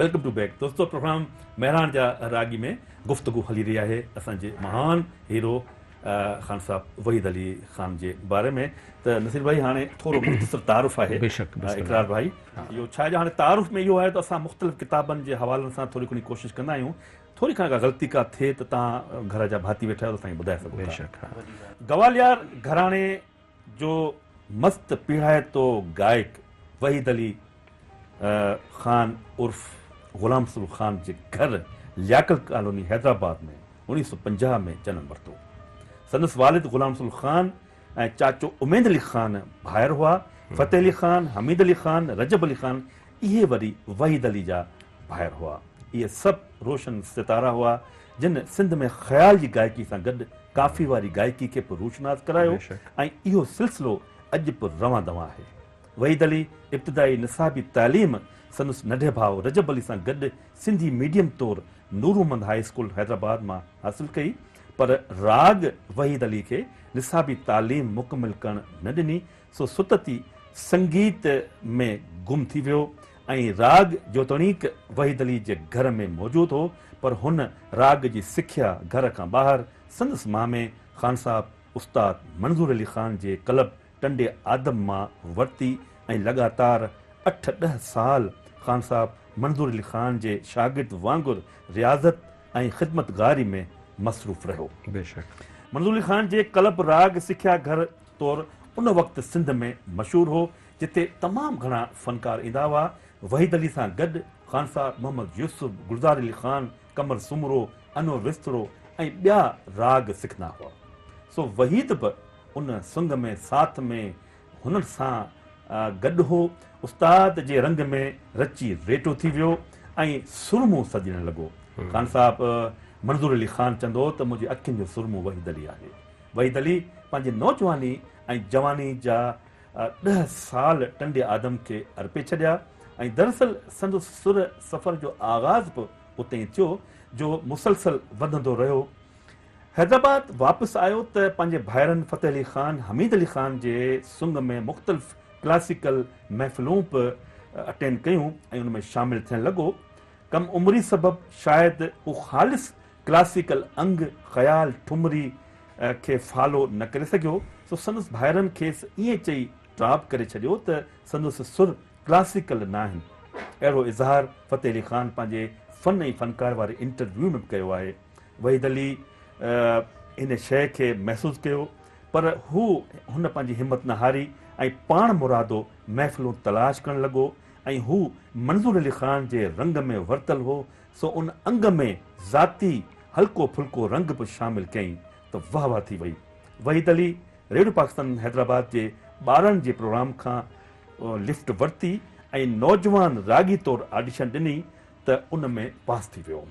Welcome to back دوستو programme Mehran جا راڳي ۾ گفتگو هلي رهي آهي اسان جي مهان هيرو خان صاحب وحيد علي خان جي باري ۾ ته نصير ڀائي هاڻي ٿورو مختصر تعارف آهي بيشڪ اقرار ڀائي اهو ڇا جو هاڻي تعارف ۾ اهو آهي ته اسان مختلف ڪتابن جي حوالن سان ٿوري گهڻي ڪوشش ڪندا آهيون ٿوري کان ڪا غلطي ڪا ٿئي ته توهان گهر جا ڀاتي ويٺا آهيو ته اسان کي ٻڌائي سگهو ٿا. بيشڪ ها. گواليار گهراڻي جو مست پيڙهائتو گائڪ وحيد علي خان عرف غلام رسول خان جي گهر لياقت ڪالوني حيدرآباد ۾ 1950 ۾ جنم ورتو. سندس والد غلام رسول خان ۽ چاچو اميد علي خان ڀائر هئا. فتح علي خان، حميد علي خان، رجب علي خان اهي وري وحيد علي جا ڀائر هئا. اهي سڀ روشن ستارا هئا، جن سنڌ ۾ خيال جي گائڪي سان گڏ ڪافي واري گائڪي کي به روشناس ڪرايو ۽ اهو سلسلو اڄ به روان دوان آهي. وحيد علي ابتدائي نصابي تعليم سندس ننڍي ڀاء رجب علي سان گڏ سنڌي ميڊيم طور نور محمد هاء اسڪول حيدرآباد مان حاصل ڪئي، پر راڳ وحيد علي کي نصابي تعليم مڪمل ڪرڻ نه ڏني، سو ستت ئي سنگيت ۾ گم ٿي ويو ۽ راڳ جيتوڻيڪ وحيد علي جي گهر ۾ موجود هو پر هن راڳ جي سکيا گهر کان ٻاهر سندس مامي خان صاحب استاد منظور علي خان جي ڪلب ٽنڊي آدم مان ورتي ۽ لڳاتار اٺ ڏهه سال خان صاحب منظور علي خان جي شاگرد وانگر رياضت ۽ خدمتگاري ۾ مصروف رهيو. بيشڪ. منظور علي خان جي ڪلب راڳ سکيا گهر طور ان وقت سنڌ ۾ مشهور هو، جتي تمام گهڻا فنڪار ايندا هئا. وحيد علي سان گڏ خان صاحب محمد يوسف، گلزار علي خان، قمر سومرو، انور وسطڙو ۽ ٻيا راڳ سکندا هئا. سو وحيد به ان سنگ ۾ ساٿ ۾ هنن سان گڏ هو. استاد جي رنگ ۾ رچي ريٽو ٿي ويو ۽ سرمو سجڻ لڳو. خان صاحب منظور علي خان چوندو هو ته منهنجي اکين جو سرمو وحيد علي آهي. وحيد علي پنهنجي نوجواني ۽ جواني جا ڏهه سال ٽنڊي آدم کي ارپي ڇڏيا ۽ دراصل سندس سر سفر جو آغاز به اتي ئي ٿيو جو مسلسل وڌندو رهيو. حيدرآباد واپس آيو ته پنهنجي ڀائرن فتح علي خان، حميد علي خان جي سنگ ۾ مختلف ڪلاسيڪل محفلون به اٽينڊ ڪيون ۽ ان ۾ شامل ٿيڻ لڳو. ڪم عمري سبب شايد هو خالص ڪلاسيڪل انگ، خيال، ٺمري، کي فالو نه ڪري سگهيو، سو سندس ڀائرن کيس ائين چئي ڊراپ ڪري ڇڏيو ته سندس سر ڪلاسيڪل ناهن. اهڙو اظهار فتح علي خان پنهنجي فن ۽ فنڪار واري انٽرويو ۾ به ڪيو آهي. وحيد علي ان شيء کي محسوس ڪيو، پر هو هن پنهنجي همت نه هاري ۽ پاڻ مرادو محفلون تلاش ڪرڻ لڳو ۽ هو منظور علي خان جي رنگ ۾ ورتل هو، سو ان انگ ۾ ذاتي هلڪو ڦلڪو رنگ به شامل ڪيائين ته واهه واهه ٿي وئي. وحيد علي ريڊيو پاڪستان حيدرآباد جي ٻارڙن جي پروگرام کان لفٽ ورتي ۽ نوجوان راڳي طور آڊيشن ڏني ته ان ۾ پاس ٿي ويو.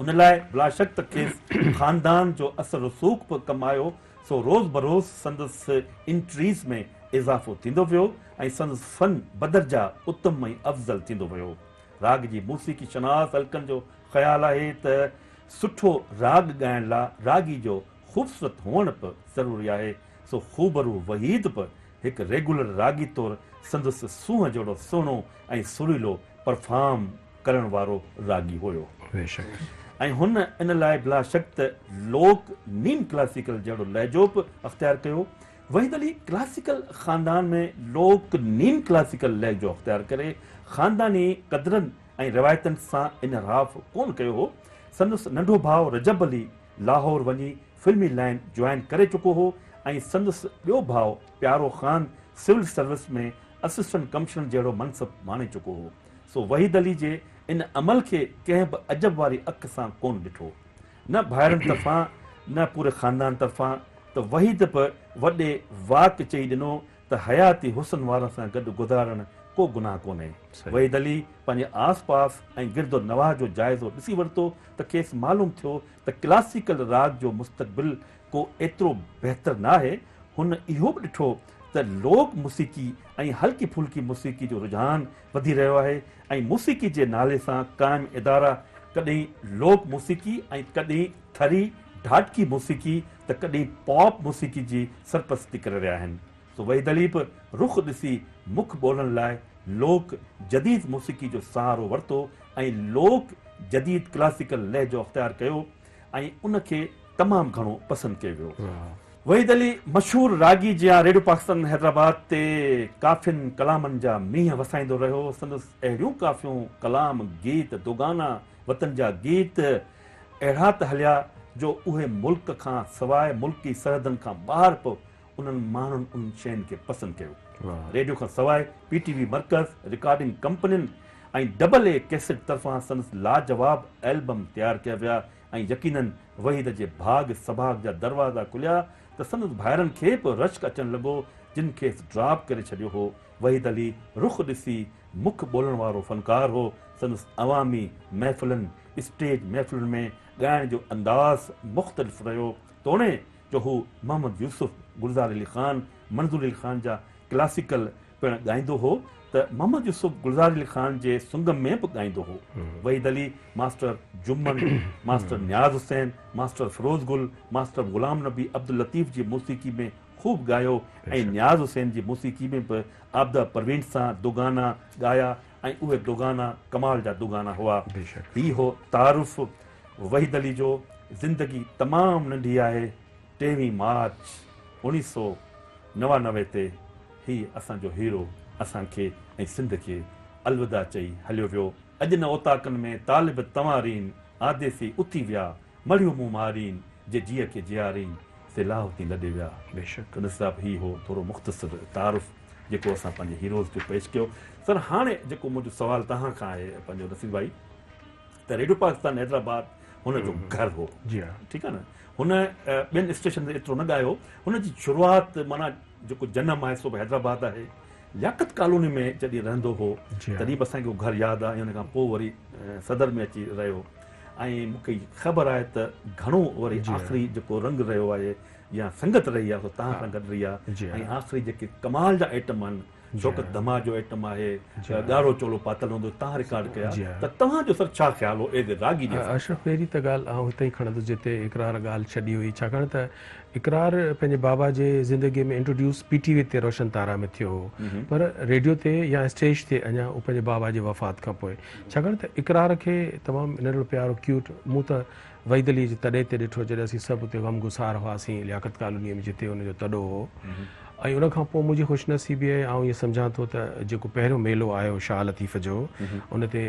ان لاء بلاشڪ ته کيس خاندان جو اثر رسوخ به ڪم آيو، سو روز بروز سندس انٽريز ۾ اضافو ٿيندو ويو ۽ سندس فن بدرجه اتم ۽ افضل ٿيندو ويو. راڳ جي موسيقي شناس حلقن جو خيال آهي ته سٺو راڳ ڳائڻ لا راڳي جو خوبصورت هئڻ به ضروري آهي، سو خوبرو وحيد به هڪ ريگولر راڳي طور سندس سونهن جهڙو سهڻو ۽ سريلو پرفارم ڪرڻ وارو راڳي هيو. بيشڪ. ۽ هن ان لاء بلاشڪ ته لوڪ نيم ڪلاسيڪل جهڙو لهجو به اختيار ڪيو. وحيد علي ڪلاسيڪل خاندان ۾ لوڪ نيم ڪلاسيڪل لهجو اختيار ڪري خانداني قدرن ۽ روايتن سان انحراف ڪونه ڪيو هو. سندس ننڍو ڀاء رجب علي لاهور وڃي فلمي لائين جوائن ڪري چڪو هو ۽ سندس ٻيو ڀاء Pyaro Khan civil service ۾ assistant commissioner جهڙو منصب ماڻي چڪو هو. سو وحيد علي جي ان عمل کي ڪنهن به عجب واري اک سان ڪونه ڏٺو. نه ڀائرن طرفان نه پوري خاندان طرفان ته وحيد به وڏي واڪ چئي ڏنو ته حياتي حسن وارن سان گڏ گذارڻ ڪو گناهه ڪونهي. وحيد علي پنهنجي آس پاس ۽ گرد و نواح جو جائزو ڏسي ورتو ته کيس معلوم ٿيو ته ڪلاسيڪل راڳ جو مستقبل ڪو ايترو بهتر ناهي. هن اهو به ڏٺو ته لوڪ موسيقي ۽ هلڪي ڦلڪي موسيقي جو رجحان وڌي رهيو آهي ۽ موسيقي جي نالي سان قائم ادارا ڪڏهن لوڪ موسيقي ۽ ڪڏهن ٿري ڍاٽڪي موسيقي ته ڪڏهن پاپ موسيقي جي سرپرستي ڪري رهيا آهن. سو وحيد علي به رخ ڏسي مک ٻولڻ لاء لوڪ جديد موسيقي جو سهارو ورتو ۽ لوڪ جديد ڪلاسيڪل لهجو اختيار ڪيو ۽ ان کي تمام گهڻو پسند ڪيو ويو. وحيد علي مشهور راڳي جيان ريڊيو پاڪستان حيدرآباد تي ڪافين ڪلامن جا مينهن وسائيندو رهيو. سندس اهڙيون ڪافيون، ڪلام، گيت، دوگانا، وطن جا گيت اهڙا ته هليا جو اهي ملڪ کان سواء ملڪي سرحدن کان ٻاهر به انهن ماڻهن انهن شين کي پسند ڪيو. ريڊيو کان سواء پي ٽي وي مرڪز، رڪارڊنگ ڪمپنين ۽ ڊبل اي ڪيسٽ طرفان سندس لاجواب البم تيار ڪيا ويا ۽ يقينن وحيد جي ڀاڳ سڀاڳ جا دروازا کليا ته سندس ڀائرن کي به رشڪ اچڻ لڳو جن کيس ڊراپ ڪري ڇڏيو هو. وحيد علي رخ ڏسي مک ٻولڻ وارو فنڪار هو. سندس عوامي محفلن، اسٽيج محفلن ۾ ڳائڻ جو انداز مختلف رهيو. توڻي جو هو محمد يوسف، گلزار علي خان، منظور علي خان جا ڪلاسيڪل پڻ ڳائيندو هو ته محمد يوسف گلزار علي خان جي سنگم ۾ به ڳائيندو هو. Waheed Ali, master Juman, master Niaz Hussain, master Feroz Gul, master Ghulam Nabi Abdul Latif جي موسيقي ۾ خوب ڳايو ۽ نياز حسين جي موسيقي ۾ به عابده پروين سان دوگانا ڳايا ۽ اهي دوگانا ڪمال جا دوگانا هئا. هي هو تعارف وحيد علي جو. زندگي تمام ننڍي آهي. ٽيويهين مارچ اوڻيهه سؤ 99 تي هي اسان جو هيرو اسان کي ۽ سنڌ کي الوداع چئي هليو ويو. اڄ نه اوطاقن ۾ طالب تنوارين، آديسي اٿي ويا، مڙهيو مون مارين، جي جيء کي جيارين، سي لاهوتين لڏي ويا. بيشڪ. قدس صاحب هي هو ٿورو مختصر تعارف جيڪو اسان پنهنجي هيروز جو پيش ڪيو. سر هاڻي جيڪو منهنجو سوال توهان کان آهي پنهنجو نصير ڀائي ته ريڊيو پاڪستان حيدرآباد هن جو گهر هو. جي ها. ٺيڪ آهي نه. هن ٻين اسٽيشن تي ايترو نه ڳايو. هن جي شروعات معنيٰ جيڪو جنم آهي سو به حيدرآباد آهي. لياقت ڪالوني ۾ جڏهن رهندو هو تڏهن به اسان کي اهو گهر ياد آهي ۽ ان کان پوء وري صدر ۾ اچي رهيو ۽ مون کي خبر آهي ته گهڻو وري آخري جيڪو رنگ رهيو آهي يا سنگت رهي آهي سو توهان سان گڏ رهي آهي ۽ آخري جيڪي ڪمال جا آئٽم آهن شوڪت ڌما جو آئٽم آهي، ڳاڙهو چولو پاتل هوندو تان رڪارڊ ڪيا ته توهان جو سر ڇا خيال هو ايز اي راڳي جي حساب سان؟ اشرف پهرين ته ڳالهه آئون هتان ئي کڻندس جتي اقرار ڳالهه ڇڏي هئي ڇاڪاڻ ته اقرار پنهنجي بابا جي زندگي ۾ انٽروڊيوس پي ٽي وي تي روشن تارا ۾ ٿيو هو پر ريڊيو تي يا اسٽيج تي اڃا هو پنهنجي بابا جي وفات کان پوء ڇاڪاڻ ته اقرار کي تمام ننڍڙو پيارو ڪيوٽ مون ته وحيد عليء جي تڏي تي ڏٺو جڏهن اسين سڀ اتي غمگسار هئاسين لياقت ڪالونيء ۾ جتي هن جو تڏو هو ۽ ان کان پوء منهنجي خوش نصيبي ۽ آئون ائين سمجهان ٿو ته جيڪو پهريون ميلو آيو شاهه لطيف جو ان تي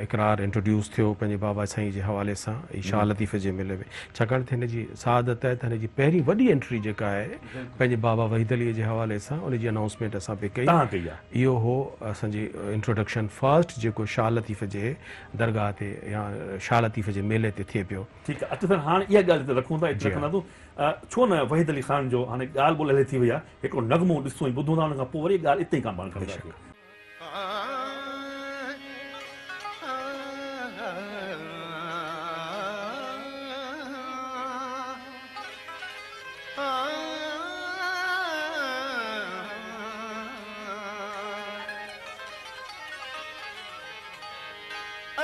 اقرار انٽروڊيوس ٿيو پنهنجي بابا سائين جي حوالي سان شاهه لطيف جي ميلي ۾ ڇاڪاڻ ته هن جي سعادت آهي ته هن جي پهرين وڏي انٽري جيڪا آهي پنهنجي بابا وحيد عليء جي حوالي سان ان جي انائونسمينٽ اسان پئي ڪئي اهو هو اسان جي انٽروڊڪشن فرسٽ جيڪو شاهه لطيف جي درگاهه تي يا شاهه لطيف جي ميلي تي ٿئي پيو. ٺيڪ آ اچ سر هاڻ اها ڳالهه هتي رکون ٿا هتي رکنداسون ڇو نه وحيد علي خان جو هاڻي ڳالهه ٻولهه هلي ٿي وئي آ هڪڙو نغمو ڏسون ۽ ٻڌون ٿا ان کان پوء وري ڳالهه اتي ئي کان پاڻ کڻنداسين.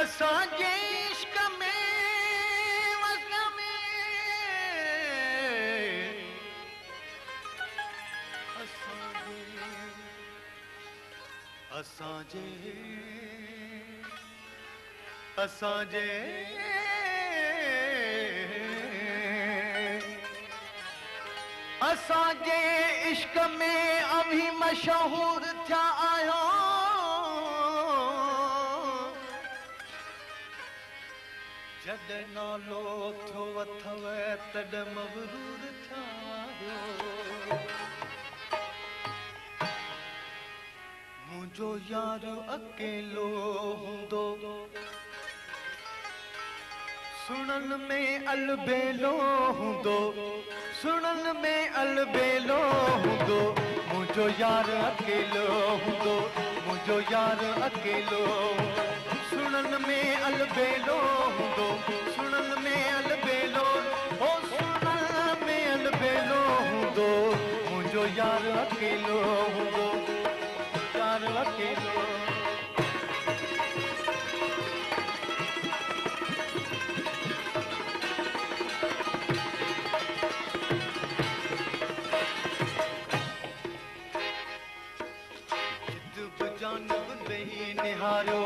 اسان جي عشق ۾ وصل ۾ اسان جي اسان جي اسان جي عشق ۾ اوهين مشهور ٿيا آهيو. جڏهن نالو ٿيو اٿو تڏهن مغرور ٿيا آهيو. منهنجو يار اڪيلو هوندو، سڻن ۾ البيلو هوندو، سڻن ۾ البيلو هوندو، منهنجو يار اڪيلو هوندو، منهنجو يار اڪيلو هوندو، سڻن ۾ البيلو هوندو، سڻن ۾ البيلو، هو سڻن ۾ البيلو هوندو، منهنجو يار اڪيلو هوندو، يار اڪيلو. جت به جانب ويهي نهاريو.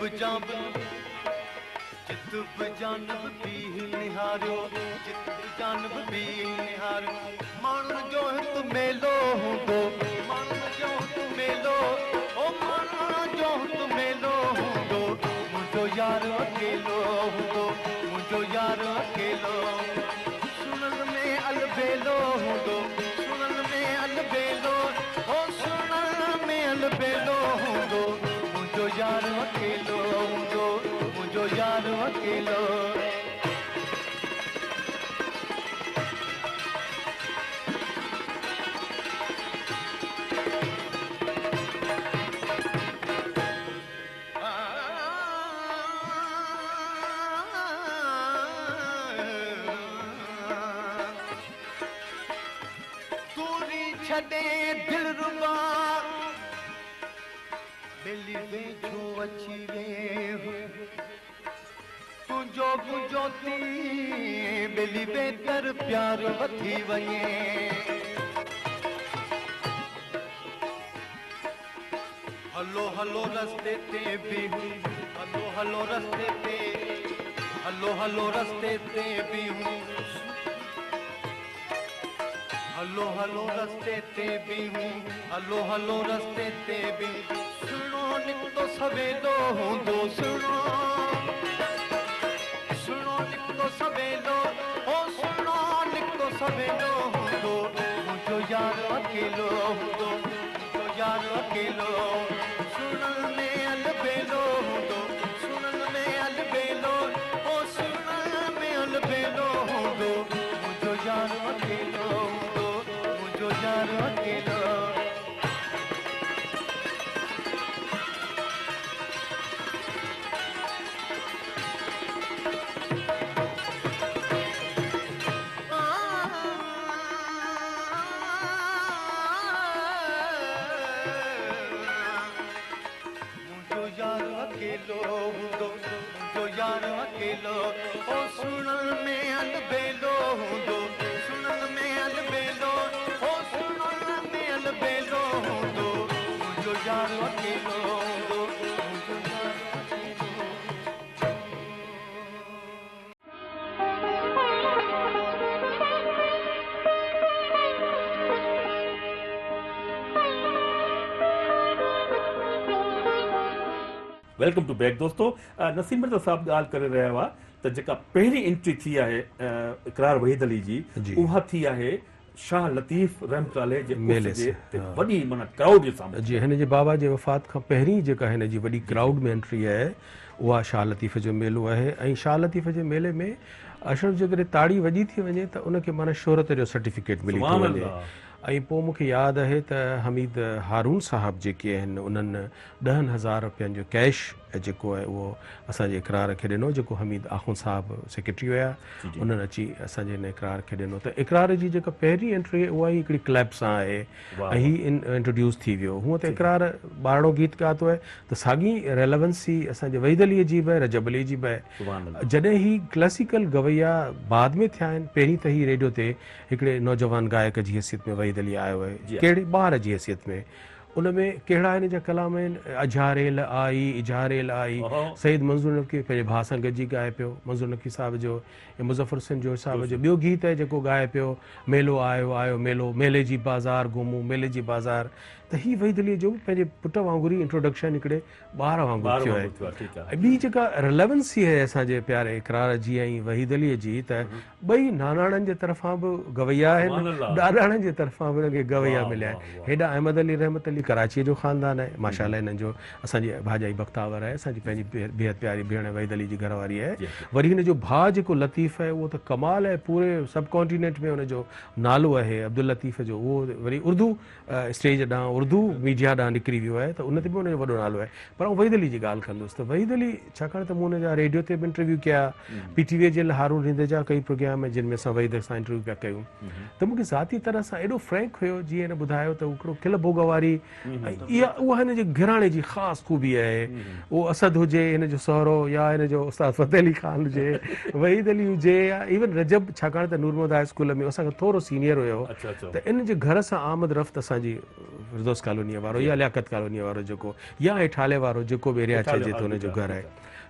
به جانب جت به جانب بيهه نهاريو جت به جانب بيهه نهاريو ماڻهن جو هت ميلو هوندو ماڻهن جو هت ميلو او ماڻهن جو هت ميلو هوندو منهنجو يار اڪيلو هوندو منهنجو يار اڪيلو سڻن ۾ البيلو هوندو سڻن ۾ البيلو او سڻن ۾ البيلو هوندو منهنجو يار اڪيلو هوندو منهنجو يار اڪيلو. دوري ڇڏي دلربا ٻيلي ويجهو اچي ويهه تنهنجو منهنجو ٿي ٻيلي ويتر پيار وڌي وڃي. هلو هلو رستي تي بيهون هلو هلو رستي تي هلو هلو رستي تي بيهون هلو هلو رستي تي بيهون هلو هلو رستي تي بيهون سهڻو نڪتو سويلو هوندو سهڻو سهڻو نڪتو سويلو او سهڻو نڪتو سويلو هوندو منهنجو يار اڪيلو هوندو منهنجو يار اڪيلو سهڻن ۾ البيلو هوندو سهڻن ۾ البيلو او سهڻن ۾ البيلو هوندو منهنجو يار اڪيلو هوندو منهنجو يار اڪيلو. منهنجو يار اڪيلو هوندو منهنجو يار اڪيلو او سڻن ۾ البيلو هوندو سڻن ۾ البيلو او سڻن ۾ البيلو هوندو منهنجو يار اڪيلو هوندو منهنجو يار اڪيلو welcome two back دوستو نسيم مرزا صاحب ڳالهه ڪري رهيا هئا ته جيڪا پهرين انٽري ٿي آهي اقرار وحيد علي جي اها ٿي آهي شاهه لطيف رحمت الله عليه جي عرس جي تي وڏي معنيٰ ڪرائوڊ جي سامهون. جي هن جي بابا جي وفات کان پهرين جيڪا هن جي وڏي ڪرائوڊ ۾ انٽري آهي اها شاهه لطيف جو ميلو آهي ۽ شاهه لطيف جي ميلي ۾ اشرف جيڪڏهن تاڙي وڄي ٿي وڃي ته ان کي معنيٰ شهرت جو سرٽيفڪيٽ ملي ٿو وڃي ۽ پوء مون کي ياد آهي ته حميد هارون صاحب جيڪي آهن انهن ڏهن هزار رپين جو ڪيش جيڪو آهي اهو اسان جي اقرار کي ڏنو جيڪو حميد آخوند صاحب سيڪريٽري هيا انهن اچي اسان جي هن اقرار کي ڏنو ته اقرار جي جيڪا پهرين انٽري اها ئي هڪڙي ڪليپ سان آهي ۽ هي انٽروڊيوس ٿي ويو هونء ته اقرار ٻارڙو گيت ڳاتو آهي ته ساڳي ريليونسي اسان جي وحيد علي جي به آهي رجب علي جي به آهي جڏهن هي ڪلاسيڪل گويا بعد ۾ ٿيا آهن پهرين ته هي ريڊيو تي هڪڙي نوجوان گائڪ جي حيثيت ۾ وحيد علي آيو آهي ڪهڙي ٻار جي حيثيت ۾ ان ۾ ڪهڙا هن جا ڪلام آهن، اجهاريل آئي، اجهاريل آئي، سيد منظور نقوي پنهنجي ڀاء سان گڏجي ڳائي پيو، منظور نقوي صاحب جو ۽ مظفر حسين جوش صاحب جو ٻيو گيت آهي جيڪو ڳائي پيو، ميلو آيو آيو ميلو، ميلي جي بازار گهمون، ميلي جي بازار ته هي وحيد عليء جو به پنهنجي پٽ وانگر ئي انٽروڊڪشن هڪڙي ٻار وانگر ٿيو آهي ۽ ٻي جيڪا رليونسي آهي اسان جي پياري اقرار جي ۽ وحيد عليء جي ته ٻئي ناناڻن جي طرفان به گويا آهن، ڏاڏاڻن جي طرفان به انهن کي گويا مليا آهن. هيڏانهن احمد علي رحمت علي ڪراچيء جو خاندان آهي، ماشاء الله هنن جو اسان جي ڀاڄائي بختاور آهي، اسان جي پنهنجي بيحد پياري ڀيڻ وحيد علي جي گهر واري آهي. وري هن جو ڀاء جيڪو لطيف آهي اهو ته ڪمال آهي، پوري سب ڪانٽينينٽ ۾ ان جو نالو آهي عبداللطيف جو، اهو وري اردو اسٽيج ڏانهن اردو ميڊيا ڏانهن نڪري ويو آهي ته ان تي به ان جو وڏو نالو آهي پر آئون وحيد علي جي ڳالهه ڪندس ته وحيد علي ڇاڪاڻ ته مون ان جا ريڊيو تي به انٽرويو ڪيا پي ٽي وي جي لاء هارون رند جا ڪئي پروگرام جن ۾ اسان وحيد سان انٽرويو پيا ڪيون ته مون کي ذاتي طرح سان ايڏو فرينڪ هيو جيئن هن ٻڌايو ته هو هڪڙو کل ڀوڳ واري ۽ اها اها هن جي گهراڻي جي خاص خوبي آهي اهو اسد هجي هن جو سهرو يا هن جو استاد فتح علي خان هجي وحيد علي هجي يا ايون رجب ڇاڪاڻ ته نور محمد هاء اسڪول ۾ اسان کان ٿورو سينيئر هيو ته ان جي گهر سان آمد رفت اسان جي. فردوس ڪالونيء وارو يا لياقت ڪالونيء وارو جيڪو يا هيٺالي وارو جيڪو به ايريا چئجي ٿو ان جو گهر آهي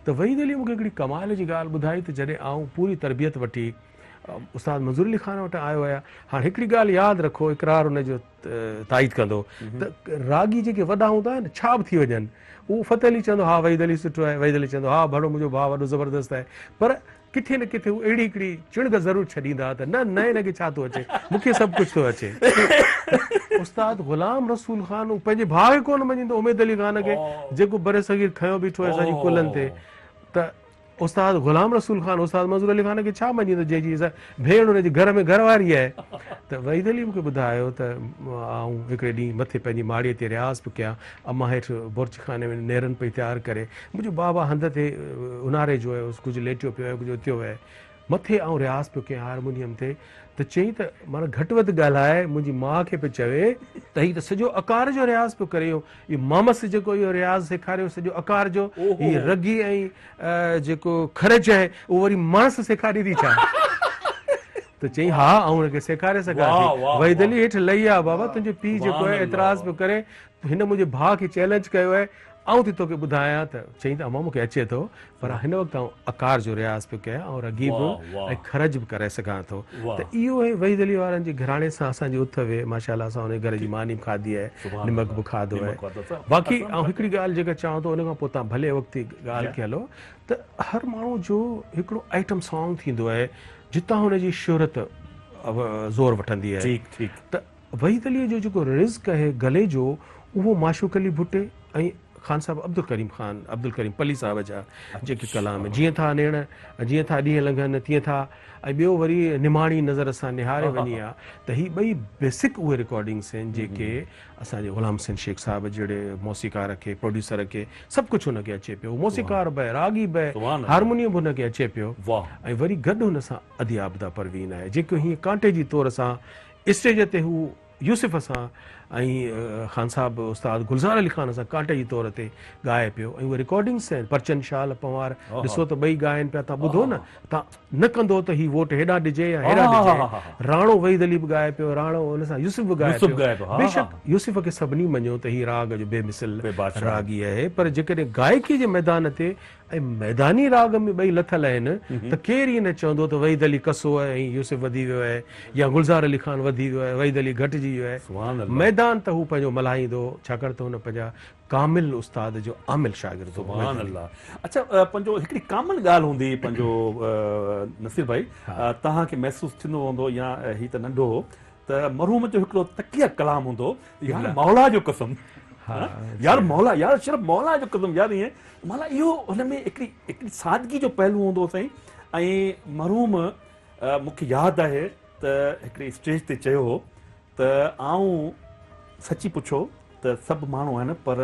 ته وحيد علي مون کي هڪڙي ڪمال جي ڳالهه ٻڌائي ته جڏهن آئون پوري تربيت وٺي استاد منظور علي خان وٽ آيو آهيان هاڻ هڪڙي ڳالهه ياد رکو اقرار ان جو تائيد ڪندو ته راڳي جيڪي وڏا هوندا آهن ڇا به ٿي وڃن اهو فتح علي چوندو ها وحيد علي سٺو آهي وحيد علي چوندو ها ڀڙو منهنجو ڀاء وڏو زبردست آهي پر ڪٿي نه ڪٿي هو اهڙي هڪڙي چڻگ ضرور ڇڏيندا ته نه نه هن کي ڇا ٿو اچي مون کي سڀ ڪجهه ٿو اچي استاد غلام رسول خان هو پنهنجي ڀاء کي ڪونه مڃيندو اميد علي خان کي جيڪو برصغير کنيو بيٺو آهي اسان جي ڪلهن تي ته استاد غلام رسول خان استاد منظور علي خان کي ڇا مڃيندو جنهن جي ڀيڻ ان جي گهر ۾ گهر واري آهي ته وحيد علي مون کي ٻڌايو ته آئون هڪڙي ڏينهن مٿي پنهنجي ماڙيء تي رياض پيو ڪيان امان هيٺ بورچيخاني ۾ نيرن پئي تيار ڪري منهنجو بابا هنڌ تي اونهاري جو آهي ڪجهه ليٽيو پيو آهي ڪجهه اٿيو آهي مٿي آئون رياض پيو ڪيان هارمونيم تي ته چيائين ته معنيٰ گهٽ وڌ ڳالهائي منهنجي ماء کي پيو چوي ته هي ته سڄو اڪار جو رياض پيو ڪري اهو مامس جيڪو اهو رياض سيکاريو سڄو اڪار جو هي رڳي ۽ جيڪو خرچ آهي اهو وري ماڻس سيکاريندي ڇا؟ ته چيائين ها آئون هن کي سيکاري سگهان ٿي. وحيد علي هيٺ لهي آ بابا تنهنجو پيء جيڪو آهي اعتراض پيو ڪري هن منهنجي ڀاء کي چئلينج ڪيو آهي آئون ٿي توکي ٻڌايان ته چيائين ته امان مون کي اچي ٿو پر هن وقت آئون اڪار جو رياض پيو ڪيان آئون رڳي به ۽ خرج به ڪري سگهان ٿو ته اهو آهي وحيد علي وارن جي گهراڻي سان اسان جي اٿ ويهه ماشاء الله اسان انهي گهر جي ماني به کاڌي آهي نمڪ به کاڌو آهي باقي آئون هڪڙي ڳالهه جيڪا چوان ٿو ان کان پوء تان ڀلي وقت ڳالهه کي هلو ته هر ماڻهو جو هڪڙو آئٽم سانگ ٿيندو آهي جتان هن جي شهرت زور وٺندي آهي ته وحيد عليء جو جيڪو رزق آهي گلي جو اهو معشوق علي ڀٽي ۽ خان صاحب عبدالڪريم خان عبدالڪريم پلي صاحب جا جيڪي ڪلام جيئن ٿا نيڻ جيئن ٿا ڏينهن لنگهن تيئن ٿا ۽ ٻيو وري نماڻي نظر سان نهاري وڃي ها ته هي ٻئي بيسڪ اهي رڪارڊنگس آهن جيڪي اسان جي غلام حسين شيخ صاحب جهڙي موسيقار کي پروڊيوسر کي سڀ ڪجهه هن کي اچي پيو هو موسيقار به آهي راڳي به آهي هارمونيم به هن کي اچي پيو ۽ وري گڏ هن سان ادي عابده پروين آهي جيڪو هيئن ڪانٽي جي طور سان اسٽيج تي هو يوسف سان ۽ خان صاحب استاد گلزار علي خان سان ڪانٽي جي طور تي ڳائي پيو ۽ اهي رڪارڊنگس آهن پرچن شال پنوار ڏسو ته ٻئي ڳائن پيا تان ٻڌو نه تان نه ڪندو ته هي ووٽ هيڏانهن ڏجي يا هيڏانهن ڏجي راڻو وحيد علي به ڳائي پيو راڻو ان سان يوسف به ڳائي پيو بيشڪ يوسف کي سڀني مڃيو ته هي راڳ جو بي مثل راڳي آهي پر جيڪڏهن گائڪي جي ميدان تي ۽ ميداني راڳ ۾ ٻئي لٿل آهن ته ڪير ائين نه چوندو ته وحيد علي ڪسو آهي ۽ يوسف وڌي ويو آهي يا گلزار علي خان وڌي ويو آهي وحيد علي گهٽجي ويو آهي. ميدان ته هو پنهنجو ملهائيندو ڇاڪاڻ ته هن پنهنجا ڪامل استاد جو عامل شاگرد هو. سبحان الله اڇا پنهنجو هڪڙي ڪامن ڳالهه هوندي پنهنجو نصير ڀائي توهان کي محسوس ٿيندو هوندو يا هي ته ننڍو هو ته مرحوم جو هڪڙو تڪيه ڪلام هوندو يار مولا جو قسم يار مولا يار صرف مولا جو قسم يار ائين معنيٰ اهو هن ۾ هڪڙي هڪڙي سادگي جو پهلو هوندو هو سائين ۽ مرحوم مون کي ياد آهي ته هڪڙي اسٽيج تي چيو هو ته آئون سچي پڇو ته سڀ ماڻهو آهن پر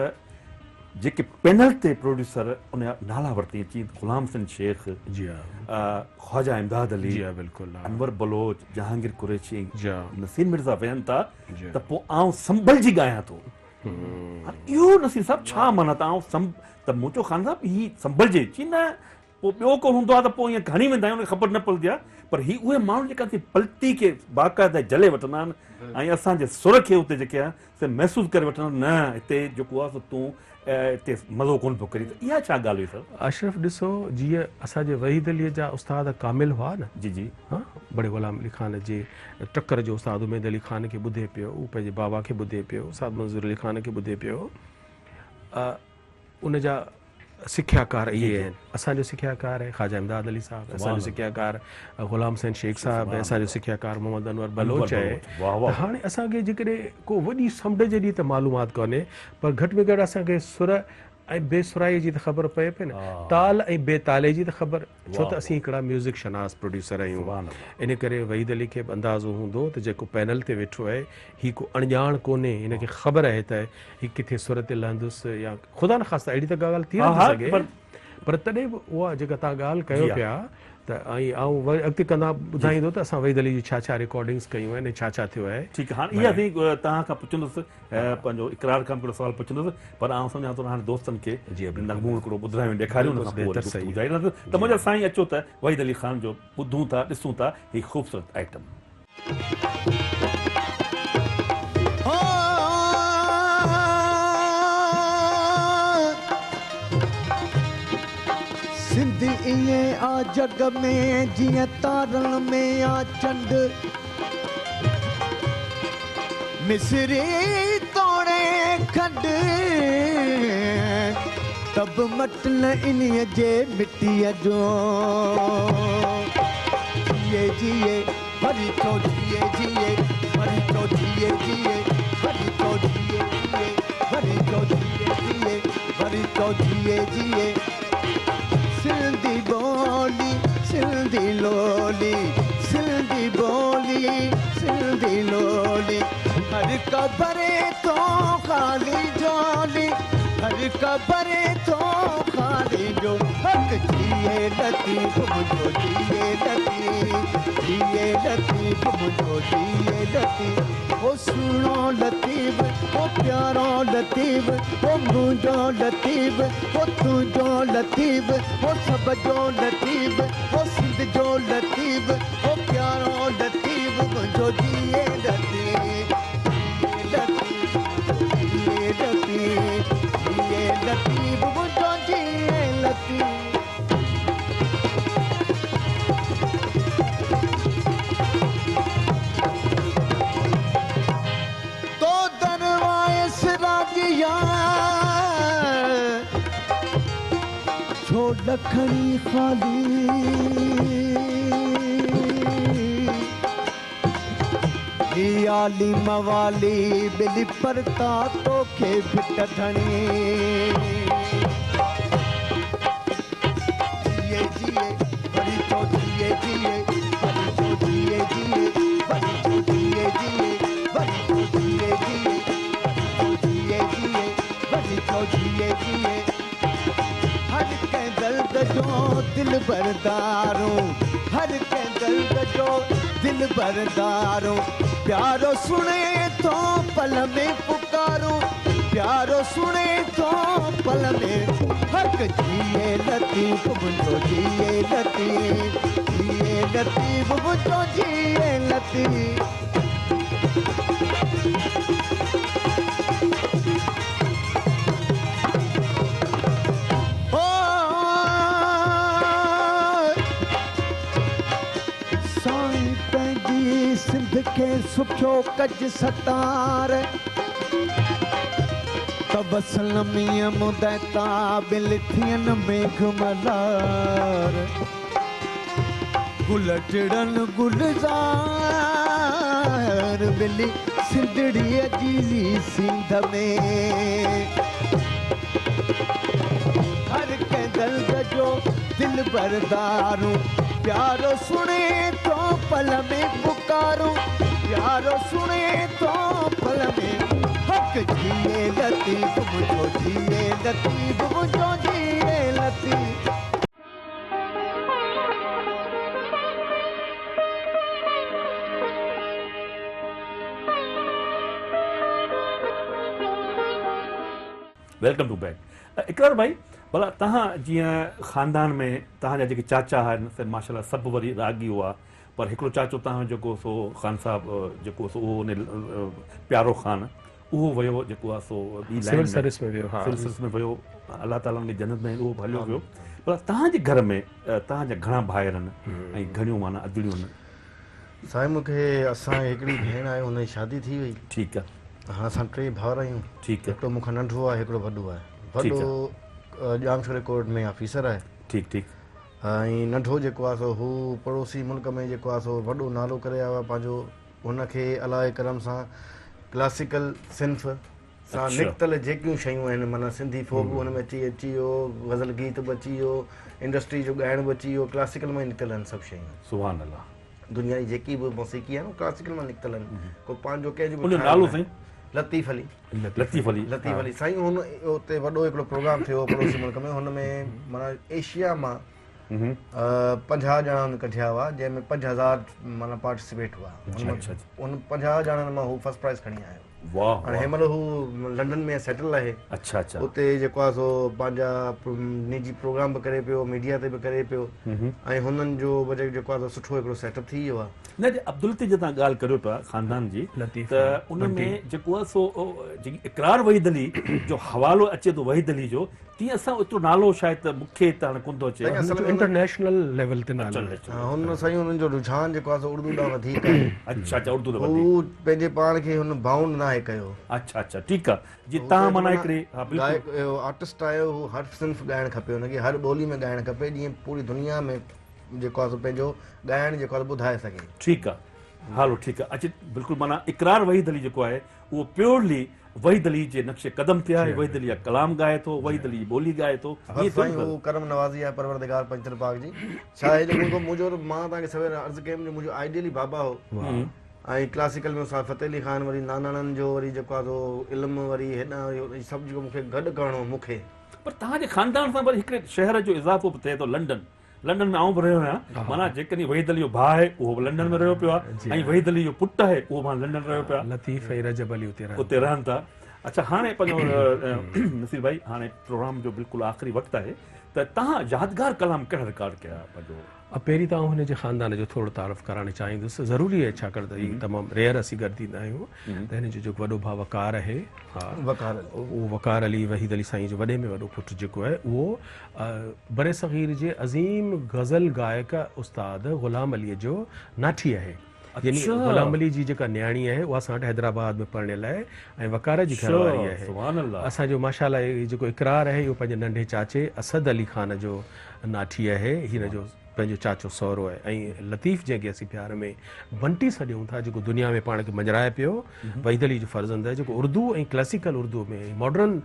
جيڪي پينل تي پروڊيوسر ان جا نالا ورتي چي غلام حسين شيخ جي ها خواجه امداد علي جي ها بلڪل انور بلوچ جهانگير قريشي جي ها نصير مرزا ويهن ٿا ته پوء آئون سنڀلجي ڳايان ٿو اهو نصير صاحب ڇا معنيٰ ته آئون سنڀ ته مون چيو خان صاحب هي سنڀلجي چي نه پوء ٻيو ڪو هوندو آهي ته پوء ائين کڻي ويندا آهيون ان کي خبر نه پوندي آهي پر هي اهي ماڻهو جيڪا اسين پلٽي کي باقاعده جهلي وٺندا آهن ۽ اسان جي سر کي اتي جيڪي آهن سي محسوس ڪري وٺندا آهن نه هتي جيڪو آهي سو تون هتي مزو ڪونه پيو ڪرين ته اها ڇا ڳالهه هئي سر؟ اشرف ڏسو جيئن اسان جي وحيد علي جا استاد ڪامل هئا نه جي جي ها بڙي غلام علي خان جي ٽڪر جو استاد اميد علي خان کي ٻڌي پيو هو پنهنجي بابا کي ٻڌي پيو استاد منظور علي خان کي ٻڌي پيو ان جا سکياڪار اهي آهن. اسان جو سکياڪار آهي خواجه امداد علي صاحب، اسان جو سکياڪار غلام حسين شيخ صاحب آهي، اسان جو سکياڪار محمد انور بلوچ آهي. ته هاڻي اسان کي جيڪڏهن ڪو وڏي سمنڊ جيڏي ته معلومات ڪونهي پر گهٽ ۾ گهٽ اسان کي سر ۽ بي سرائي جي ته خبر پئي پئي نه، تال ۽ بي تالي جي ته خبر، ڇو ته اسين هڪڙا ميوزڪ شناس پروڊيوسر آهيون، ان ڪري وحيد علي کي به اندازو هوندو ته جيڪو پينل تي ويٺو آهي هي ڪو اڻڄاڻ ڪونهي، هن کي خبر آهي ته هي ڪٿي سر تي لهندس يا خدا نخواسته اهڙي ته ڪا ڳالهه ٿي نٿي سگهي پر تڏهن به اها جيڪا توهان ڳالهه ڪيو پيا ته ۽ آئون وري اڳتي ڪندا ٻڌائيندو ته اسان وحيد علي جون ڇا ڇا رڪارڊنگس ڪيون آهن ۽ ڇا ڇا ٿيو آهي. ٺيڪ هاڻ اها سائين توهان کان پڇندس پنهنجو اقرار کان به هڪڙو سوال پڇندس پر آئون سمجهان ٿو هاڻي دوستن کي نغمو هڪڙو ٻڌرايون ڏيکاريون ان کان پوء وري گفتگو جاري رهندس ته منهنجا سائين اچو ته وحيد علي خان جو ٻڌون ٿا ڏسون ٿا هي خوبصورت آئٽم. هو. ائين آ جڳ ۾ جيئن تارن ۾ آ چنڊ. مصري توڻي کنڊ ته به مٽ نه انهيء جي مٽيء جو. جيئي جيئي وري ٿو جيئي جيئي وري ٿو جيئي جيئي وري ٿو جيئي جيئي وري ٿو جيئي جيئي وري ٿو جيئي جيئي. سنڌي ٻولي سنڌي لولي سنڌي ٻولي سنڌي لولي هر ڪا ڀري ٿو خالي جهولي هر ڪا ڀري ٿو خالي جو حق جيئي لطيف منهنجو جيئي لطيف جيئي لطيف منهنجو جيئي لطيف او سهڻو لطيف او پيارو لطيف او منهنجو لطيف او تنهنجو لطيف او سڀ جو لطيف او سنڌ جو لطيف او پيارو لطيف منهنجو جيئي لطيف جيئي لطيف جيئي لطيف جيئي لطيف منهنجو جيئي لطيف. تو درواء سراجيا ڇو ڏکڻي خالي. هي عالي موالي ٻلي پرتا توکي ڀٽ ڌڻي. جيئي جيئي وري ٿو جيئي جيئي وري ٿو جيئي جيئي وري ٿو جيئي جيئي وري ٿو جيئي جيئي وري ٿو جيئي جيئي وري ٿو جيئي جيئي هر ڪنهن درد جو دل بردارون هر ڪنهن درد جو دل بردارون پيارو سڻي ٿو پل ۾ پڪارون پيارو سڻي ٿو پل ۾ حق جيئي لطيف منهنجو جيئي لطيف جيئي لطيف منهنجو جيئي لطيف. سائين پنهنجي سنڌ کي سکيو ڪج ستار. ته وصل مينهن مدعتا بل ٿين ميگھ ملار. گل ٽڙن گلزار ملي سنڌڙيء جي سينڌ ۾. هر ڪنهن درد جو دل بردارون پيارو سڻي ٿو پل ۾ پڪارون پيارو سڻي ٿو پل ۾ حق جيئي لطيف منهنجو جيئي لطيف منهنجو جيئي لطيف. Welcome to back اقرار ڀائي ڀلا تهان جيئن خاندان ۾ تهان جا جيڪي چاچا آهن سي ماشاءالله سڀ وري راڳي هئا پر هڪڙو چاچو تهان جيڪو سو خان صاحب جيڪو سو اهو ان پيارو خان اهو ويو جيڪو آهي سو ٻي لائن سول سروس ۾ ويو ها سول سروس ۾ ويو الله تعالي ان کي جنت ۾ اهو به هليو ويو پر تهان جي گهر ۾ تهان جا گهڻا ڀائر آهن ۽ گهڻيون معنيٰ ادڙيون آهن سائين مون کي اسان کي هڪڙي ڀيڻ آهي ان جي شادي ٿي وئي. ٺيڪ آ. هاڻ اسان ٽي ڀائر آهيون. ٺيڪ آ. هڪڙو مون کان ننڍو آهي هڪڙو وڏو آهي. وڏو ڄامشوري ڪورٽ ۾ آفيسر آهي. ٺيڪ ٺيڪ. ۽ ننڍو جيڪو آهي سو هو پڙوسي ملڪ ۾ جيڪو آهي سو وڏو نالو ڪري آيو آهي پنهنجو هن کي الله جي ڪرم سان ڪلاسيڪل صنف سان نڪتل جيڪيون شيون آهن معنيٰ سنڌي فوڪ به هن ۾ اچي اچي ويو غزل گيت به اچي ويو انڊسٽري جو ڳائڻ به اچي ويو ڪلاسيڪل مان ئي نڪتل آهن سڀ شيون. سبحان الله. دنيا جي جيڪي به موسيقي آهي نه ڪلاسيڪل مان نڪتل آهن ڪو پنهنجو ڪنهن جو به ان جو نالو سائين؟ لطيف علي. لطيف علي. لطيف علي سائين هن اتي وڏو هڪڙو پروگرام ٿيو هو پڙوسي ملڪ ۾ هن ۾ معنيٰ ايشيا مان 50 ڄڻا هن ڪڍيا هئا جنهن ۾ 5000 معنيٰ پارٽيسپيٽ هئا ان 50 ڄڻن مان هو فرسٽ پرائز کڻي آيو. واھ هاڻي هن مهل هو لنڊن ۾ سيٽل آهي. اڇا اڇا. اتي جيڪو آهي سو پنهنجا نجي پروگرام به ڪري پيو ميڊيا تي به ڪري پيو ۽ هنن جو به جيڪو آهي سو سٺو هڪڙو سيٽ اپ ٿي ويو آهي. نه جي عبداللطيف جي تان ڳالهه ڪريو پيا خاندان جي ته ان ۾ جيڪو آهي سو جيڪي اقرار وحيد علي جو حوالو اچي ٿو وحيد علي جو تيئن اسان ايترو نالو شايد ته مون کي ته هاڻي ڪونه ٿو اچي. اصل ۾ انٽرنيشنل ليول تي نالو آهي. هن سائين انهن جو رجحان جيڪو آهي سو اردو ڏانهن وڌيڪ آهي. اڇا اڇا اردو ڏانهن وڌيڪ. هو پنهنجي پاڻ کي هن بائونڊ ناهي ڪيو. اڇا اڇا ٺيڪ آهي جي تان معنيٰ هڪڙي ها بلڪل. گائڪ اهو آرٽسٽ آهي هو هر صنف ڳائڻ کپي هن کي هر ٻولي ۾ ڳائڻ کپي جيئن پوري دنيا ۾ جيڪو آهي سو پنهنجو ڳائڻ جيڪو آهي سو ٻڌائي سگهي. ٺيڪ آهي هلو ٺيڪ آهي اچي بلڪل معنيٰ اقرار وحيد علي جيڪو آهي اهو پيورلي وحيد علي جي نقش قدم تي آهي، وحيد علي جا ڪلام ڳائي ٿو، وحيد علي جي ٻولي ڳائي ٿو، ائين ٿيو نه سائين هو ڪرم نوازي آهي پروردگار پنجتن پاڪ جي ڇا آهي جو منهنجو منهنجو مان توهان کي سوير عرض ڪيم جو منهنجو آئيڊيلي بابا هو ۽ ڪلاسيڪل ۾ استاد فتح علي خان وري ناناڻن جو وري جيڪو آهي سو علم وري هيڏانهن وري هوڏانهن سڀ جيڪو مون کي گڏ ڪرڻو هو مون کي. پر توهان جي خاندان سان وري هڪڙي شهر جو اضافو به ٿئي ٿو لنڊن لنڊن ۾ آئون به رهيو آهيان معنيٰ جيڪڏهن وحيد علي جو ڀاء آهي اهو به لنڊن ۾ رهيو پيو آهي ۽ وحيد علي جو پٽ آهي اهو به هاڻي لنڊن رهيو پيو آهي. لطيف ۽ رجب علي اتي رهن اتي رهن ٿا. اڇا هاڻي پنهنجو نصير ڀائي هاڻي پروگرام جو بلڪل آخري وقت آهي ته تهان يادگار ڪلام ڪهڙا رڪارڊ ڪيا پنهنجو. پهرين ته آئون هن جي خاندان جو ٿورو تعارف ڪرائڻ چاهيندس ضروري آهي ڇاڪاڻ ته هي تمام ريئر اسين گڏ ٿيندا آهيون ته هن جو جيڪو وڏو ڀاء وقار آهي ها وقار علي اهو وقار علي وحيد علي سائين جو وڏي ۾ وڏو پٽ جيڪو آهي اهو برصغير جي عظيم غزل گائڪ استاد غلام عليء جو ناٺي آهي. يعني غلام علي جي جيڪا نياڻي آهي اها اسان وٽ حيدرآباد ۾ پرڻيل آهي ۽ وقار جي گهر واري آهي. اسان جو ماشاء الله هي جيڪو اقرار آهي اهو پنهنجي ننڍي چاچي اسد علي خان جو ناٺي آهي. هن جو پنهنجو چاچو سهرو آهي ۽ لطيف جنهن کي اسين پيار ۾ بنٽي سڏيون ٿا جيڪو دنيا ۾ پاڻ کي مڃرائي پيو وحيد علي جو فرزند آهي جيڪو اردو ۽ ڪلاسيڪل اردو ۾ ماڊرن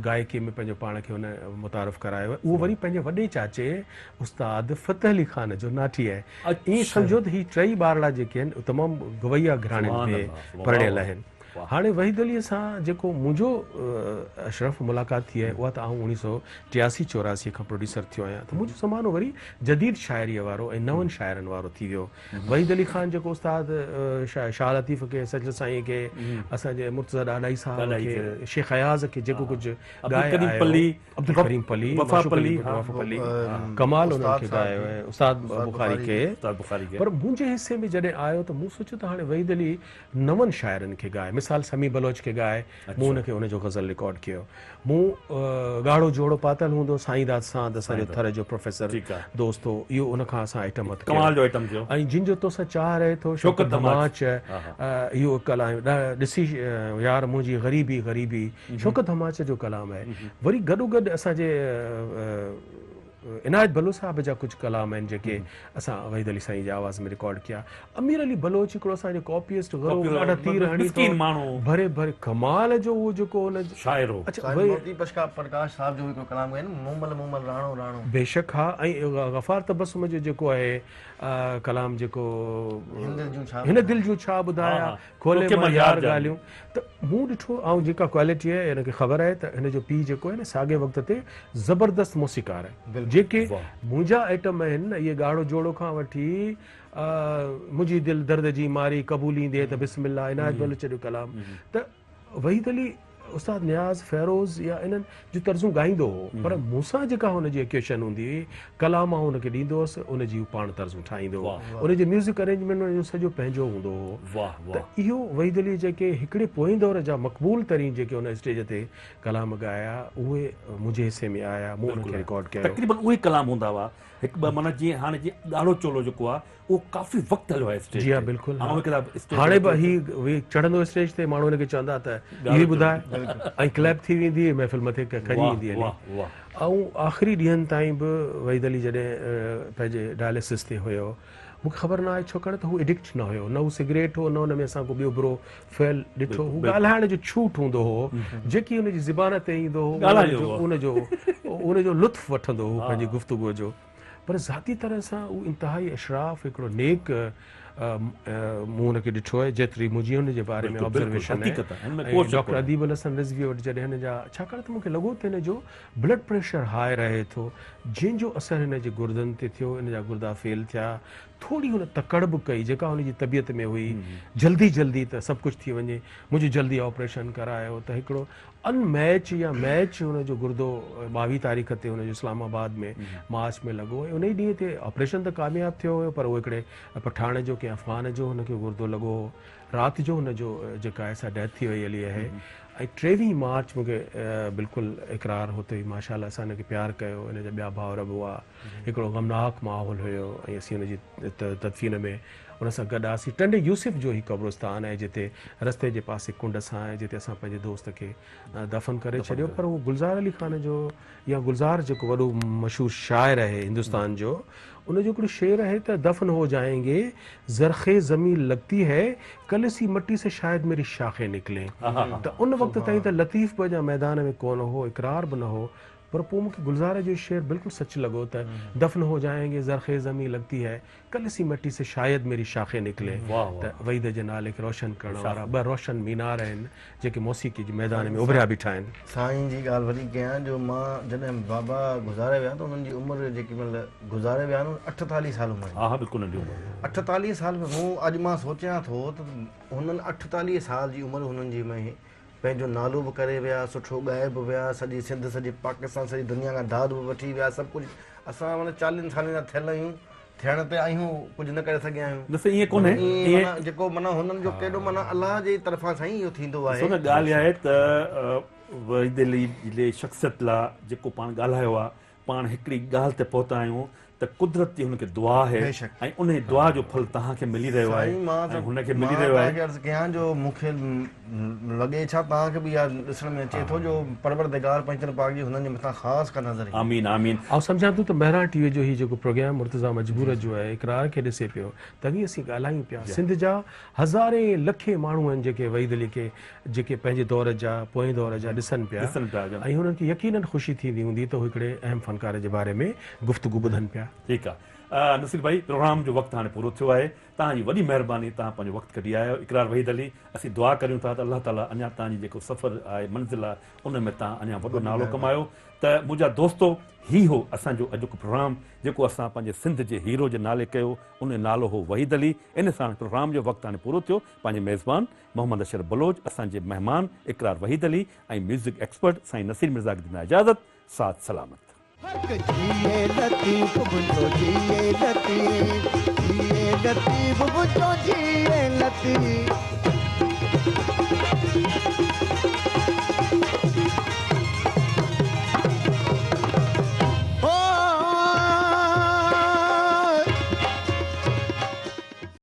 گائڪي ۾ پنهنجو پاڻ کي هن متعارف ڪرايو آهي اهو وري پنهنجي وڏي چاچي استاد فتح علي خان جو ناٺي آهي ائين سمجهو ته هي ٽئي ٻارڙا جيڪي آهن اهي تمام گويا گهراڻين ۾ پرڻيل آهن هاڻي وحيد علي سان جيڪو منهنجو اشرف ملاقات ٿي آهي اها ته آئون اوڻيهه سو ٽياسي چوراسي کان پروڊيوسر ٿيو آهيان ته منهنجو زمانو وري جديد شاعريء وارو ۽ نون شاعرن وارو ٿي ويو وحيد علي خان جيڪو استاد شاهه لطيف کي، سچل سائين کي، اسان جي مرتضيٰ ڏاڏاهي صاحب کي، شيخ اياز کي جيڪو ڪجهه ڳائي آيو، عبدالڪريم پلي، معشوق علي ڀٽو، وفا پلي، ڪمال انهن کي ڳايو آهي، استاد بخاري کي، پر منهنجي حصي ۾ جڏهن آيو ته مون سوچيو ته هاڻي وحيد علي نون شاعرن کي ڳائي، مثال سميع بلوچ کي ڳائي، مون ان کي ان جو غزل رڪارڊ ڪيو. مون ڳاڙهو جوڙو پاتل هوندو سائين داد ساند اسان جو ٿر جو پروفيسر دوست هو اهو ان کان اسان آئٽم هٿ ڪيو ۽ جن جو توسان چاهه رهي ٿو شوڪت ڌماچ اهو ڪلام ڏسي يار منهنجي غريبي غريبي شوڪت ڌماچ جو ڪلام آهي وري گڏو گڏ اسان جي عنايت بلوچ صاحب جا ڪجهه ڪلام آهن جيڪي اسان وحيد علي سائين جي آواز ۾ رڪارڊ ڪيا. امير علي بلوچ هڪڙو اسان جو ڪاپيسٽ غرو ڏاڍا تير هڻي ٿو ڀري ڀري ڪمال جو اهو جيڪو ان شاعر هو. سائين موتي پرڪاش صاحب جو هڪڙو ڪلام ڳايو نه مومل مومل راڻو راڻو. بيشڪ ها ۽ غفار تبسم جو جيڪو آهي ڪلام جيڪو هن دل جون ڇا ٻڌايا کولي مان يار ڳالهيون ته مون ڏٺو آئون جيڪا ڪوالٽي آهي هن کي خبر آهي ته هن جو پيء جيڪو آهي نه ساڳي وقت تي زبردست موسيقار آهي جيڪي منهنجا آئٽم آهن نه اهي ڳاڙهو جوڙو کان وٺي منهنجي دل درد جي ماري قبوليندي ته بسم الله عنايت بلوچ جو ڪلام ته وحيد علي استاد نياز فيروز يا انهن جون طرزون ڳائيندو هو پر مون سان جيڪا هن جي اڪيشن هوندي هئي ڪلام آئون هن کي ڏيندو هوس ان جي هو پاڻ طرزون ٺاهيندو هو ان جو ميوزڪ ارينجمينٽ ان جو سڄو پنهنجو هوندو هو ته اهو وحيد علي جيڪي هڪڙي پوئين دور جا مقبول ترين جيڪي هن اسٽيج تي ڪلام ڳايا اهي منهنجي حصي ۾ آيا مون انهن کي رڪارڊ ڪيو. تقريبن اهي ڪلام هوندا هئا هڪ ٻه معنيٰ جيئن هاڻي جيئن ڳاڙهو چولو جيڪو آهي اهو ڪافي وقت هليو آهي اسٽيج جي ها بلڪل هاڻي به هي چڙهندو اسٽيج تي ماڻهو هن کي چوندا ته اهو ئي ٻڌاء ۽ ڪليپ ٿي ويندي محفل مٿي کڄي ايندي هلي آئون آخري ڏينهن تائين به وحيد علي جڏهن پنهنجي ڊائلسس تي هيو مون کي خبر نه آهي ڇوڪاڻ ته هو ايڊڪٽ نه هيو نه هو سگريٽ هو نه ان ۾ اسان ڪو ٻيو برو فعل ڏٺو هو ڳالهائڻ جو ڇوٽ هوندو هو جيڪي هن جي زبان تي ايندو هو ان جو ان جو لطف وٺندو هو پنهنجي گفتگو جو پر ذاتي طرح سان هو انتهائي اشراف هڪڙو نيڪ مون هن کي ڏٺو آهي جيتري منهنجي هن جي باري ۾ آبزرويشن آهي ۽ ڊاڪٽر اديب الحسن رضوي وٽ جڏهن هن جا ڇاڪاڻ ته مون کي لڳو ته هن جو بلڊ پريشر هاء رهي ٿو جنهن جو اثر هن جي گردن تي ٿيو هن جا گردا فيل ٿيا ٿوري هن تڪڙ به ڪئي جيڪا هن جي طبيعت ۾ هئي جلدي جلدي ته سڀ ڪجهه ٿي وڃي منهنجو جلدي آپريشن ڪرايو ته هڪڙو ان ميچ يا ميچ هن جو گردو 22 تاريخ تي هن جو اسلام آباد ۾ مارچ ۾ لڳو ۽ ان ئي ڏينهن تي آپريشن ته ڪامياب ٿيو هيو پر اهو هڪڙي پٺاڻ جو ڪنهن افغان جو هن کي گردو لڳو هو. رات جو هن جو جيڪا آهي سا ڊيٿ ٿي وئي هلي آهي ۽ ٽيويهين مارچ مون کي بلڪل اقرار هتي ئي ماشاء الله اسان هن کي پيار ڪيو هن جا ٻيا ڀائر به هئا هڪڙو غمناڪ ماحول هيو ۽ اسين هن جي تدفين ۾ ان سان گڏ هئاسين ٽنڊي يوسف جو هي قبرستان آهي جتي رستي جي پاسي ڪنڊ سان آهي جتي اسان پنهنجي دوست کي دفن ڪري ڇڏيو پر هو گلزار علي خان جو يا گلزار جيڪو وڏو مشهور شاعر آهي هندستان جو ان جو هڪڙو شعر آهي ته دفن هو جائين گي زرخيز زمين لگتي هي ڪل سي مٽي سي شايد ميري شاخين نڪلين ته ان وقت تائين ته لطيف به اڃا ميدان ۾ ڪونه هو اقرار به نه هو پر پوء مون کي گلزار جو شعر بلڪل سچ لڳو ته دفن هو جائين گي زرخيز زمين لگتي هي ڪل سي مٽي سي شايد ميري شاخين نڪلين ته وحيد جي نالي کي روشن ڪرڻ وارا ٻه روشن مينار آهن جيڪي موسيقي جي ميدان ۾ اڀريا بيٺا آهن. سائين جي ڳالهه وري ڪيان جو مان جڏهن بابا گذاري ويا ته انهن جي عمر جيڪي مهل گذاري ويا آهن 48 سال عمر هئي. ها ها بلڪل ننڍي عمر هئي. 48 سال ۾ مون اڄ مان سوچيان ٿو ته هنن 48 سال جي عمر هنن جي ۾ پنهنجو نالو به ڪري ويا سٺو ڳائي به ويا سڄي سنڌ سڄي پاڪستان سڄي دنيا کان داد به وٺي ويا سڀ ڪجهه اسان معنيٰ چاليهن سالن جا ٿيل آهيون ٿيڻ تي آهيون ڪجهه نه ڪري سگهيا آهيون. نه سائين ائين ڪونهي ائين معنيٰ جيڪو معنيٰ هنن جو ڪيڏو معنيٰ الله جي طرفان سائين اهو ٿيندو آهي. ڏسو نه ڳالهه اها آهي ته وحيد علي جي شخصيت لا جيڪو پاڻ ڳالهايو آهي پاڻ هڪڙي ڳالهه تي پهتا آهيون ته قدرت جي هن کي دعا آهي ۽ انهي دعا جو ڦل توهان کي ملي رهيو آهي ۽ هن کي ملي رهيو آهي. مان توهان کي عرض ڪيان جو مون کي لڳي ڇا توهان کي به اها ڏسڻ ۾ اچي ٿو جو پروردگار پنجتن پاڪ جي هنن جي مٿان خاص ڪا نظر هئي. آمين آمين. آئون سمجهان ٿو ته مهراڻ ٽي وي جو هي جيڪو پروگرام مرتضيٰ مجبور جو آهي اقرار کي ڏسي پيو توهين اسين ڳالهايون پيا سنڌ جا هزارين لکين ماڻهو آهن جيڪي وحيد علي کي جيڪي پنهنجي دور جا پوئين دور جا ڏسن پيا ۽ هنن کي يقينن خوشي ٿيندي هوندي ته هو هڪڙي اهم فنڪار جي باري ۾ گفتگو ٻڌن پيا. ٺيڪ آ نصير ڀائي پروگرام جو وقت هاڻي پورو ٿيو آهي توهان جي وڏي مهرباني توهان پنهنجو وقت ڪڍي آيا آهيو اقرار وحيد علي اسين دعا ڪريون ٿا ته الله تعالي اڃا توهان جي جيڪو سفر آهي منزل آهي ان ۾ توهان اڃا وڏو نالو ڪمايو ته منهنجا دوستو هي هو اسان جو اڄوڪو پروگرام جيڪو اسان پنهنجي سنڌ جي هيرو جي نالي ڪيو ان جو نالو هو وحيد علي ان ساڻ پروگرام جو وقت هاڻي پورو ٿيو پنهنجي ميزبان محمد اشرف بلوچ اسان جي مهمان اقرار وحيد علي ۽ ميوزڪ ايڪسپرٽ سائين نصير مرزا کي ڏيندا اجازت ساٿ سلامت. هڪ جيئي لطيف منهنجو جيئي لطيف جيئي لطيف منهنجو جيئي لطيف.